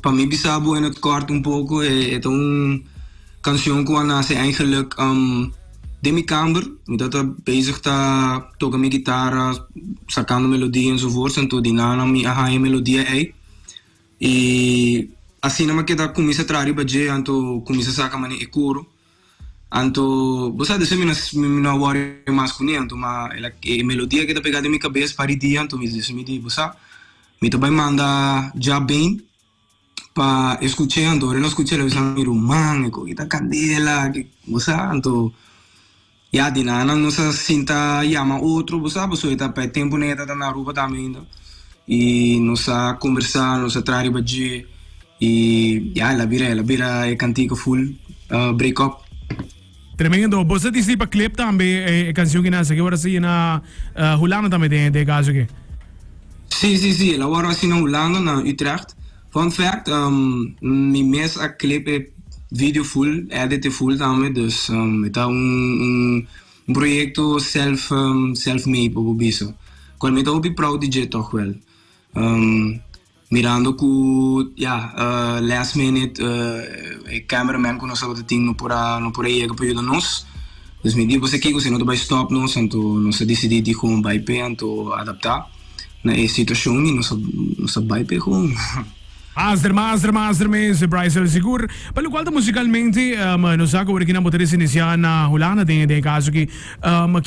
Pa mi bisa bo in het kort un poko, e ta un kanshon ku a nase eigenlijk den mi kamber. Mi tabata bezig ta toka mi gitara, sakando melodia enzovoorts, anto di nana mi a haña e melodia ei. I asina mi a keda kuminsá traha riba dje, anto kuminsá saka manera e koro. Anto bo sa despues mi no mi no a wòri mas kuné, anto ma el a e melodia keda pegá den mi kabes par di dia, anto mi despues mi di, bo sa, mi ta bai manda Jah Bain pa e skuch'é, anto ora el a skuch'é el a bisa mi, ruman e koki ta kandela, bo sa, anto ya di nan nan nos a sinta yama otro, bo sa, pasobra e ta pa e tempu nan e ta na Aruba tambe ainda, i nos a kombersá, nos a traha riba dje. Y ya, el a bira, el a bira e cantica full break up. Tremendo. Bo sa disi pa clip tambe e cancion ki nan hasi aki ora si na Hulanda tambe den e caso aki? Si, si, si. El a wòrdu hasi na Hulanda, na Utrecht. Fun fact, mi mes a clip e video full, edit e full tambe, dus e ta un un proyecto self self made por bo bisa. Cual mi ta hopi proud di dje toch wel. Mirando ku ya last minute e cameraman ku nos tabata tin no por a no por a yega pa yuda nos. Dus mi di bo sa kiko si no ta bai stop nos anto nos a disidí di gewoon bai p'e anto adaptá na e situashon i nos a nos a bai p'e gewoon. Master master master mes Brycel sigur pa lokual ta musikalmente nos sa ku ora kinan bo ta residensiá na Hulanda den den e kaso aki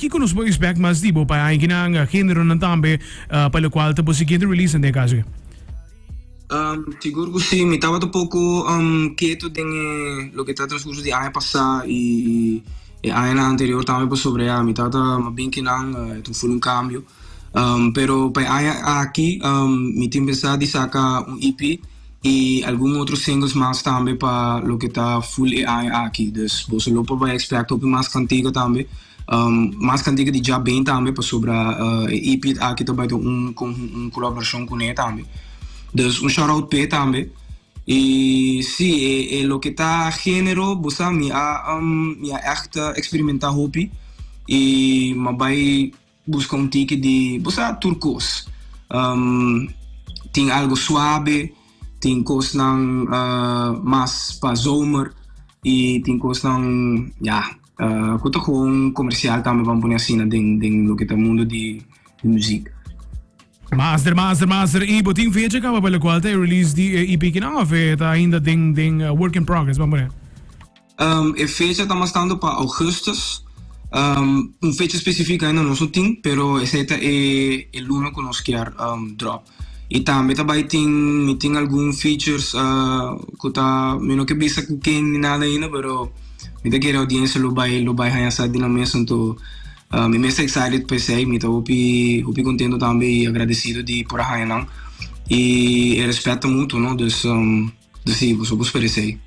kiko nos por expect mas di bo pa e aña kinan generonan tambe Pa locual ta bo siguiente release den e caso aki? Sigur cu si, mi tabata poco keto den e loke ta transcurso di aña pasa y e añanan anterior tambe pasobra ya mi tabata mas bien kinan e ta ful un cambio. Pero pa e aña aki mi tin pensa di saca un EP y algun otro singles mas tambe pa loke ta ful e aña aki. Dus boso lo por bay expect hopi mas cantica tambe. Mas kantika di Jah Bain tambe pasobra e EP aki ta bai ta un un kolaborashon kuné tambe. Dus un shout out p'e tambe. I si e e loke ta género bo sa mi a mi a ègt eksperimentá hopi i mi a bai buska un tiki di bo sa tur kos. Tin algo suabe, tin kosnan mas pa zomer i tin kosnan ya. Cu ta gewoon comercial tambe ban pone asina den den loke ta mundo di di muziek. Master master master y bo tin fecha caba pa locual ta e release di e EP kinan of e ta ainda den den work in progress ban pone? E fecha ta mas tanto pa augustus un fecha specifico ainda nos no tin pero esey ta e e luna cu nos kier drop y tambe ta bay tin mi tin algun features cu ta mi no ke bisa cu ken ni nada ainda pero Mi ta kere audiencia lo bai lo bai haña sa di nan mes anto mi mes ta excited pa esei mi ta hopi hopi contento tambe y agradecido di por a haña nan y e respet ta mutuo no dus dus si boso por spera esei.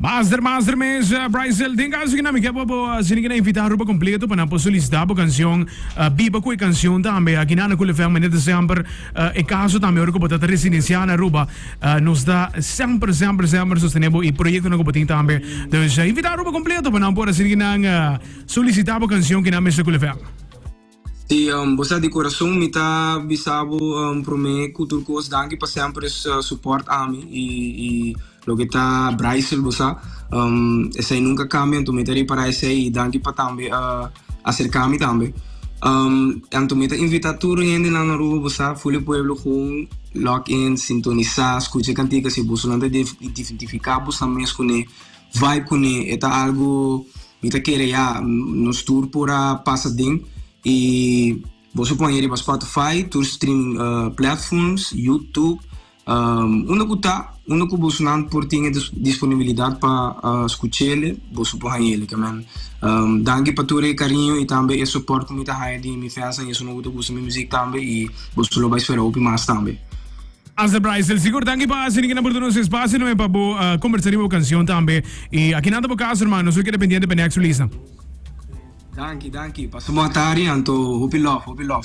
Master master mes Brycel den caso ki nan mi ke bo bo asina ki nan invita Aruba completo pa nan por solicita bo cancion biba cu e cancion tambe aki nan na Cool FM manera ta semper e caso tambe ora cu bo ta ta residencia na Aruba Nos ta semper, semper, semper sostene bo y proyectonan cu bo tin tambe. Dus invita Aruba completo pa nan por asina ki nan solicita bo cancion ki nan mester cu Lefem. Si, bo sa di corazon mi ta bisa bo prome cu tur cos danki pa semper support ami y y loke ta Brycel bo sa esey nunca cambia anto mi ta ripara esey y danki pa tambe acerca mi tambe. Anto mi ta invita tur hendenan na Aruba bo sa ful e pueblo gewoon log in sintonisa scucha e cantica si bosonan ta identifica bosan mes cune vibe cune e ta algo mi ta kere ya nos tur por a pasa den y boso pon riba Spotify tur streaming platforms YouTube. Unda ku ta, unda ku bosonan por tin e disponibilidat pa skuch'ele, boso por hañ'ele. Ke men, danki pa tur e kariño i tambe e sopòrt ku mi ta haña di mi fans i esunnan ku ta gusta mi muzik tambe i boso lo bai spera hopi mas tambe. Master Brycel, sigur danki pa asina ki nan por duna nos espasio tambe pa bo kombersa riba bo kansion tambe. I aki nan ta bo kas hermano, nos lo keda pendiente pa e next release nan. Danki, danki. Pasa bon atari anto hopi love, hopi love.